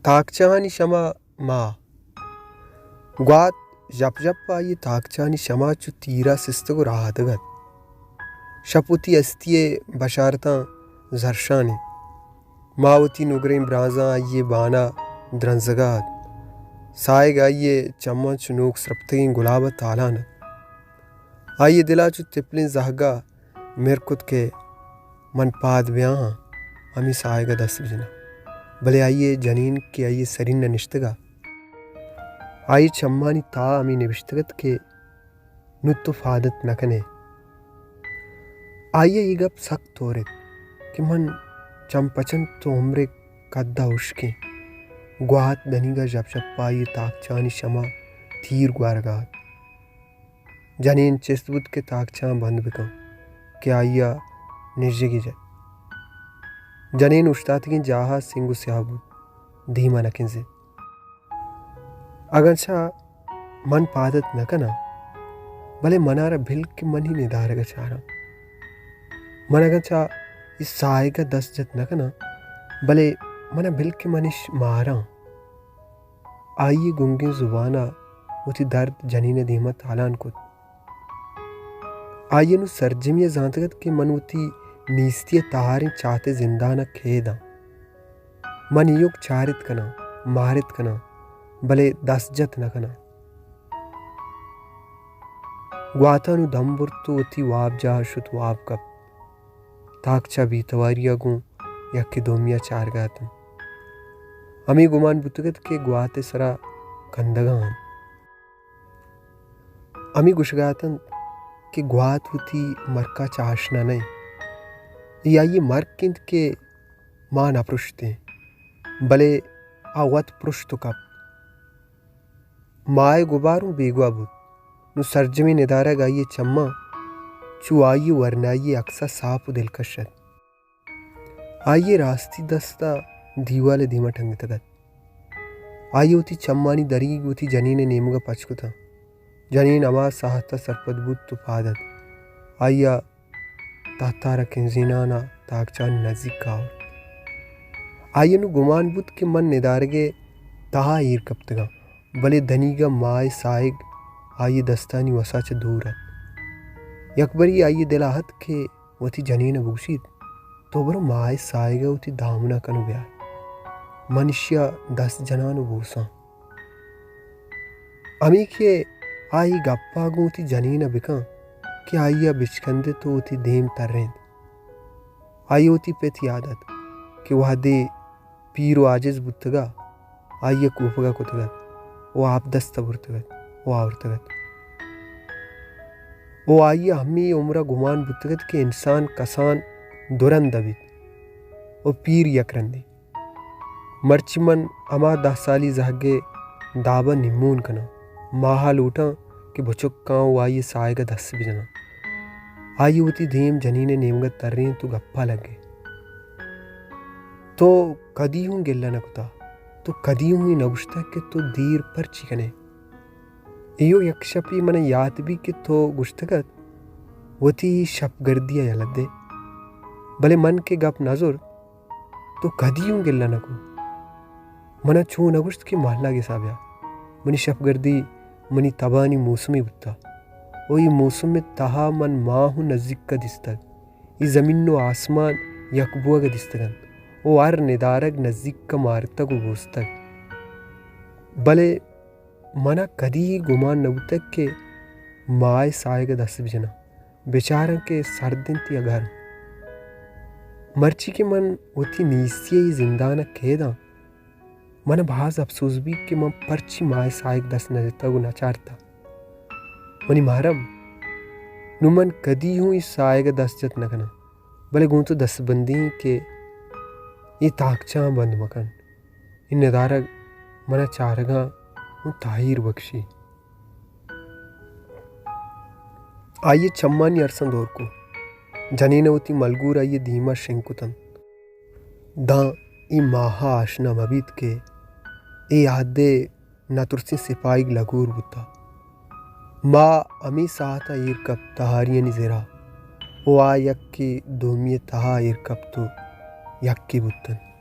تاکچہانی شما ما۔ گوات ژپ ژپ آئی ءِ تاکچہانی شما چو تیرا سستگ و راہدگ ات۔ شپ وتی ہستی ءِ بشارتاں زرشان انت۔ ما وتی نگریں برانزاں آئی ءِ بانا درنزگا ات۔ ساہگ آئی ءِ چماں چو نوک سرپتگیں گلاب ءَ تالان ات۔ آئی ءِ دلا چو تپلیں زہگا مہر کت کہ من پاد بیاہاں، ہمے ساہگ ءَ دست بجناں۔ بلے آئی ءِ جنین کہ آئی ءِ سرین ءَ نشتگ ات، آئی ءِ چمانی تہا ہمے نبشتگ ات کہ نوں تو پاد ات نہ کن ئے۔ آئی ءَ اے گپ سک تورت کہ من چم پچ انت تو عمر ءِ کد ءَ ہشکیں۔ گوات دنیگا ژپ ژپ آئی ءِ تاکچہانی شما تیر گوارگا ات۔ جنین چست بوت کہ تاکچہاں بند بکن کہ آئی ءَ نژگے جت۔ جنین اوشتاتگیں جاہ ءَ سنگ و سیاہ بوت، دیم ءَ نہ کنزت۔ اگن چہ من پاد ات نہ کناں، بلے منارا بل کہ من اے ندارگ ءَ چاراں۔ من اگن چہ اے ساہگ ءَ دست جت نہ کناں، بلے منا بل کہ من اش ماراں۔ آئی ءِ گنگیں زبان ءَ وتی درد جنین ءِ دیم ءَ تالان کت۔ آئی ءَ نوں سرجمی ءَ زانتگ ات کہ من وتی نیستی ءِ تہاریں چات ءِ زندان ءَ کید آں۔ من ایوک چارت کناں، مارت کناں، بلے دست جت نہ کناں۔ گوات ءَ نوں دم برت و وتی واب جاہ ءَ شت واب کپت۔ تاکچہ بے تواری ءَ گوں یکے دومی ءَ چارگ ءَ اتنت۔ ہمے گمان بوتگ ات کہ گوات ءِ سرا کندگ ءَ انت۔ ہمے گوشگ ءَ اتنت کہ گوات وتی مرک ءَ چہ آشنا نہ انت۔ اے آئی ءِ مرک انت کہ ما نہ پرشتیں، بلے آ وت پرشت و کپت۔ ماہ ءِ گبار اوں بیگواہ بوت۔ نوں سرجمیں ندارگ آئی ءِ چماں چو آئی ءِ ورنائی ءِ عکس ءَ ساپ و دلکش ات۔ آئی ءِ راستی دست ءَ دیوال ءِ دیم ءَ ٹنگتگ ات۔ آئی ءَ وتی چمانی دریگ وتی جنین ءِ نیمگ ءَ پچ کتاں۔ جنین ہما ساہت ءَ سرپد بوت و پاد ات۔ آئی ءَ تہتار ءَ کنزینان ءَ تاکچہانی نزیک ءَ آورت۔ آئی ءَ نوں گمان بوت کہ من ندارگ ءِ تہا ایر کپتگاں، بلے دنیگا ماہ ءِ ساہگ آئی ءِ دستانی وسا چہ دور ات۔ یکبرے آئی ءِ دل ءَ ات کہ وتی جنین ءَ بگوشیت، تو برو ماہ ءِ ساہگ ءَ وتی دامن ءَ کن و بیار۔ من ایشی ءَ دست جنان و بوساں۔ ہمے کہ آ اے گپ ءَ گوں وتی جنین ءَ بکن کہ آئی ءَ بچکندت و وتی دیم ترینت۔ آئی ءَ وتی پت یات ات کہ وہدے پیر و عاجز بوتگ ءَ آئی ءَ کوپگ ءَ کتگ ات و آپدست ءَ برتگ ات و آورتگ ات۔ و آئی ءَ ہمے عمر ءَ گمان بوتگ ات کہ انسان کسان دو رند ءَ بیت و پیر یک رندے۔ مرچی من ہما دہ سالی زہگ ءِ داب ءَ نیمون کناں، ماہ ءَ لوٹاں کہ بچک کاں و آئی ءِ ساہگ ءَ دست بجناں۔ آئی ءَ وتی دیم جنین ءِ نیمگ ءَ ترینت و گپ ءَ لگت۔ تو کدی ہوں گلہ نہ کتا، تو کدی ہوں اے نہ گوشتگ کہ تو دیر پرچی کن ئے؟ ایوک یک شپے من ءَ یات بیت کہ تو گوشتگ ات وتی شپگردی ءَ یلہ دے، بلے من کہ گپ نہ زرت، تو کدی اوں گلہ نہ کو۔ من ءَ چو نہ گوشت کہ مہلہ گسا بیا۔ منی شپگردی منی تبانی موسمے بوتہ۔ و اے موسم ءِ تہا من ماہ اوں نزیک ءَ دیستگ۔ اے زمین و آسمان یک بوگ ءَ دیستگ انت و ہر ندارگ نزیک ءَ مارتگ و بوستگ۔ بلے من ءَ کدی اے گمان نہ بوتگ کہ ماہ ءِ ساہگ ءَ دست بجناں، بچاراں کہ سرد انت یا گرم۔ مرچی کہ من وتی نیستی ءِ اے زندان ءَ کید آں، من ءَ باز اپسوز بیت کہ من پرچی ماہ ءِ ساہگ دست نہ جتگ و نہ چارتہ۔ منی مہرم، نوں من کدی ہوں اے ساہگ ءَ دست جت نہ کناں، بلے گوں تو دست بندی ایں کہ اے تاکچہاں بند مکن۔ اے ندارگ من ءَ چارگاں اوں تاہیر بکشی۔ آئی ءِ چمانی ارساں دور کو۔ جنین ءَ وتی ملگور آئی ءِ دیم ءَ شنگ کت انت۔ داں اے ماہ ءَ آشنا مہ بیت کہ اے عہد ءِ نترسیں سپاہیگ لگور بوتہ۔ ماہ ہمے ساہت ءَ ایر کپت تہاریانی زرا و آ یکے دومی ءِ تہا ایر کپت و یکے بوت انت۔